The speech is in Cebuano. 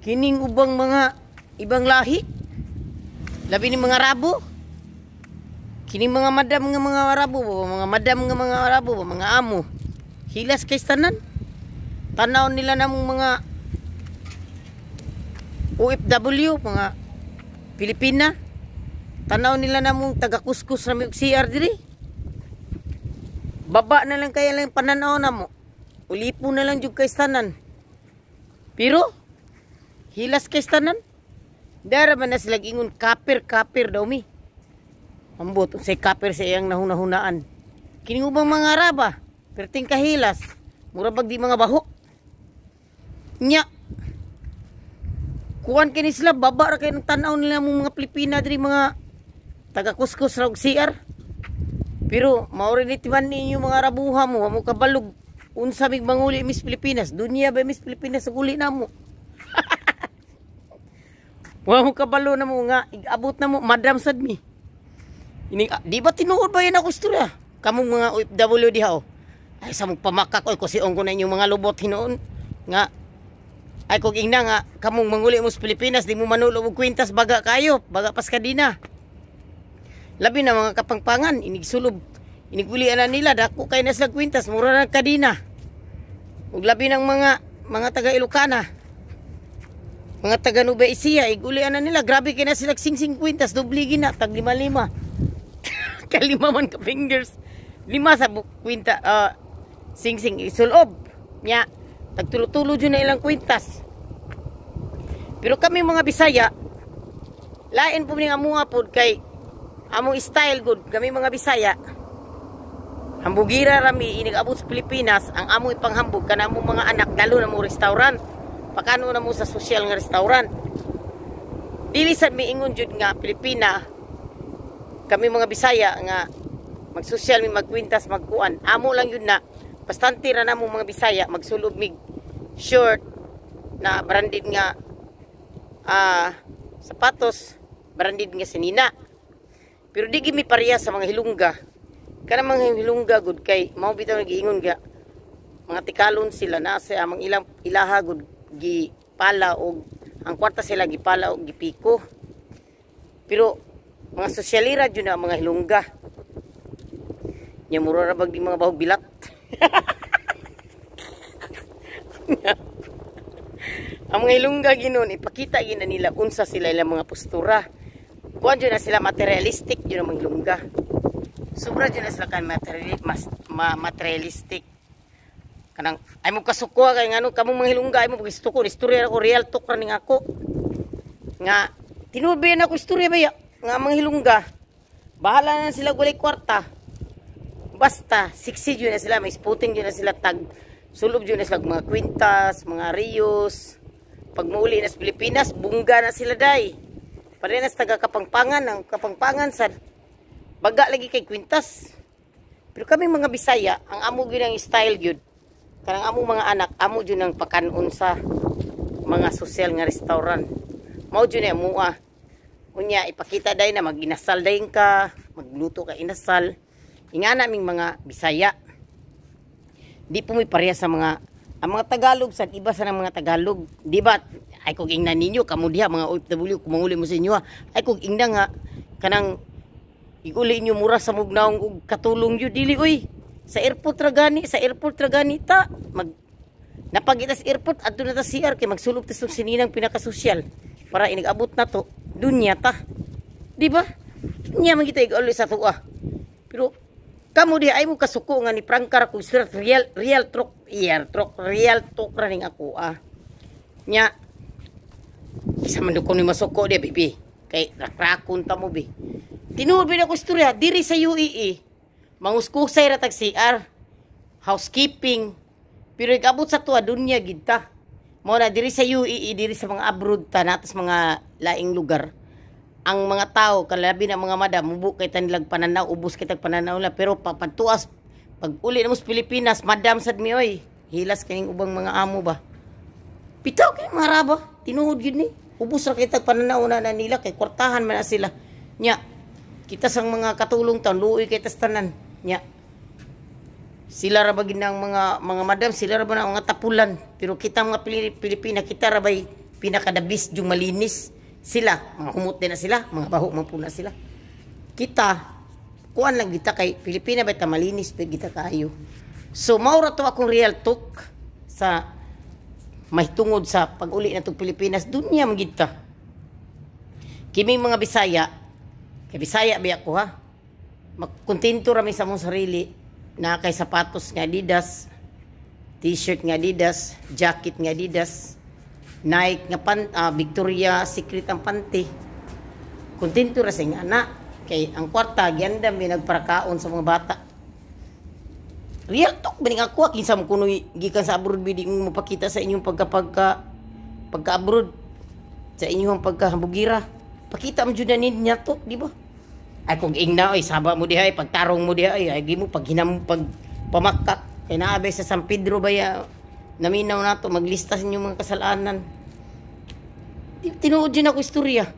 Kining ubang mga ibang lahi, labi ni mga Arabo. Kining mga madam nga mga Arabo, mga madam nga mga Arabo, mga amo. Hilas kay tanan. Tanaw nila namong mga OFW, mga Pilipina. Tanaw nila namong taga-kuskus ra mi og CR diri. Baba na lang kaya lang pananaw namo. Ulipo na lang jud kay tanan. Pero hilas kay tanan. Dara man na sila ingon kapir kapir daw mi. Ambot unsay kapir sa iyang nahunahunaan. Kini ubang mga Araba, perting kahilas, mura bag di mga baho. Nya. Kuan kini sila, baba ra kay ng tan-aw nila mong mga Pilipina diri, mga taga kuskus ra og CR. Pero mao rin timan ninyo mga Arabuha mo, mo kabalog unsa mig manguli Miss Pilipinas. Dunya ba Miss Pilipinas ug uli namo. Wa mo kabalo na mo nga igabot na mo madam sad mi. Ini di ba tinuod ba yan ako istorya? Kamong mga OFW diha oh. Ay sa mong pamakak oy, kusiong ko na inyong mga lubot hinuon nga ay kog ingna nga kamong manguli mo sa Pilipinas di mo manulo og kwintas, baga kayo, baga pas kadina. Labi na mga Kapampangan, inig sulob, iniguli na nila, dako kay na sila kwintas, mura na kadina. Ug labi ng mga taga Ilocana, mga taga Nueva Ecija, igulian na nila, grabe kay na sila sing-sing kwintas, doble gina, tag lima lima. Kalima man ka fingers. Lima sa kwinta, sing-sing isulob. Nya, tagtulo-tulo dyan na ilang kwintas. Pero kami mga Bisaya, lain po ning amuha pod kay among style good kami mga Bisaya. Hambugira rami inig-abot sa Pilipinas, ang among ipanghambog kana among mga anak dalo na mo restaurant. Pakano na mo sa social nga restaurant. Dili sad miingon jud nga Pilipina kami mga Bisaya nga magsosyal mi, magkwintas, magkuan. Amo lang yun na bastante ra namo mga Bisaya magsulob mig short na branded nga sapatos, branded nga sinina. Pero di gyud mi pareha sa mga Hilongga. Kana mga Hilongga gud kay mao bitaw nagiingon ga mga tikalon sila na sa amang ilang ilaha gud gipala og ang kwarta sila gipala og gipiko. Pero mga sosyalira jud na ang mga Hilongga. Nya mura ra bag di mga bahog bilat. Ang mga Ilongga ginon ipakita gina nila unsa sila ilang mga postura. Kuan jud na sila, materialistic jud ang mga Ilongga. Sobra jud na sila kan materialistic. Kanang ay mo kasuko kay ngano kamo mga Ilongga ay mo pag-istuko istorya ako, real talk ra ning ako. Nga tinuod ba ako istorya ba ya? Nga mga Hilongga bahala na sila walay kwarta. Basta sexy jud na sila, may sputing jud na sila, tag sulob jud na sila mga kwintas, mga rios. Pag muuli na sa Pilipinas, bungga na sila day. Pare na sa taga Kapampangan, ang Kapampangan sa baga lagi kay kwintas. Pero kami mga Bisaya, ang amo gyud ang style gyud. Kanang amo mga anak, amo jud ang pakanon sa mga social nga restaurant. Mao jud na mua. Unya ipakita day na mag-inasal dayon ka, magluto ka inasal. Ingana ming mga Bisaya. Di po mi pareha sa mga ang mga Tagalog, sa iba sa mga Tagalog. Di ba? Ay kung ingna ninyo kamo diha mga OFW, kung manguli mo sa inyo ha. Ay kung ingna nga kanang iguli inyo mura sa mugnaong og katulong yun dili oy. Sa airport ra gani, sa airport ra gani ta mag napagita sa airport adto na ta CR kay magsulob ta sa sininang pinakasosyal para inigabot na to dunya ta. Di ba? Nya man kita iguli sa tuwa. Pero kamo di ay mo kasuko nga ni prangkar ko sir, real real truck real truck real talk ra ning ako ah. Nya isa man ko ni masuko di bibi kay rakrakon ta mo bi. Tinuod ba na ko istorya diri sa UAE, manguskusay ra tag CR, housekeeping, pero igabot sa tuwa dunya gid ta. Mo na diri sa UAE, diri sa mga abroad ta natos mga laing lugar, ang mga tao kalabi na mga madam mubo kay tanilag pananaw, ubos kay tag pananaw la, pero pagtuas pag uli na mo sa Pilipinas, madam sad mi oy. Hilas kining ubang mga amo ba, bitaw kay mga raba, tinuod gyud ni ubos ra kay tag pananaw na nila kay kwartahan man na sila. Nya kita sang mga katulong taon luoy kay tas tanan. Nya sila ra ba ginang mga madam, sila ra ba na mga tapulan, pero kita mga Pilipina kita ra bay Pinaka the best yung malinis sila, mga humot din na sila, mga baho man po na sila. Kita kuan lang kita kay Pilipina ba ta, malinis pa kita kaayo. So mao ra to akong real talk sa mahitungod sa pag-uli na tong Pilipinas. Dunya man gid ta. Kiming mga Bisaya, kay Bisaya biya ko ha, magkontento ra mi sa among sarili na kay sapatos nga Adidas, T-shirt nga Adidas, jacket nga Adidas, Nike nga pan, Victoria Secret ang panty. Kontento ra sa nga kay ang kwarta giandam mi nagparakaon sa mga bata. Real talk ba nga ako, kinsa mo kunoy gikan sa abroad bi di mo mapakita sa inyong pagka pagka pagka abroad, sa inyong pagkahambugira. Pakita mo jud na niya to, di ba? Ay kung ingna oy, saba mo diha, ay pagtarong mo diha, ay ay mo paghinam, pag pamakak kay naabay sa San Pedro baya, naminaw nato maglista sa inyong mga kasalanan. Tinuod din ako istorya.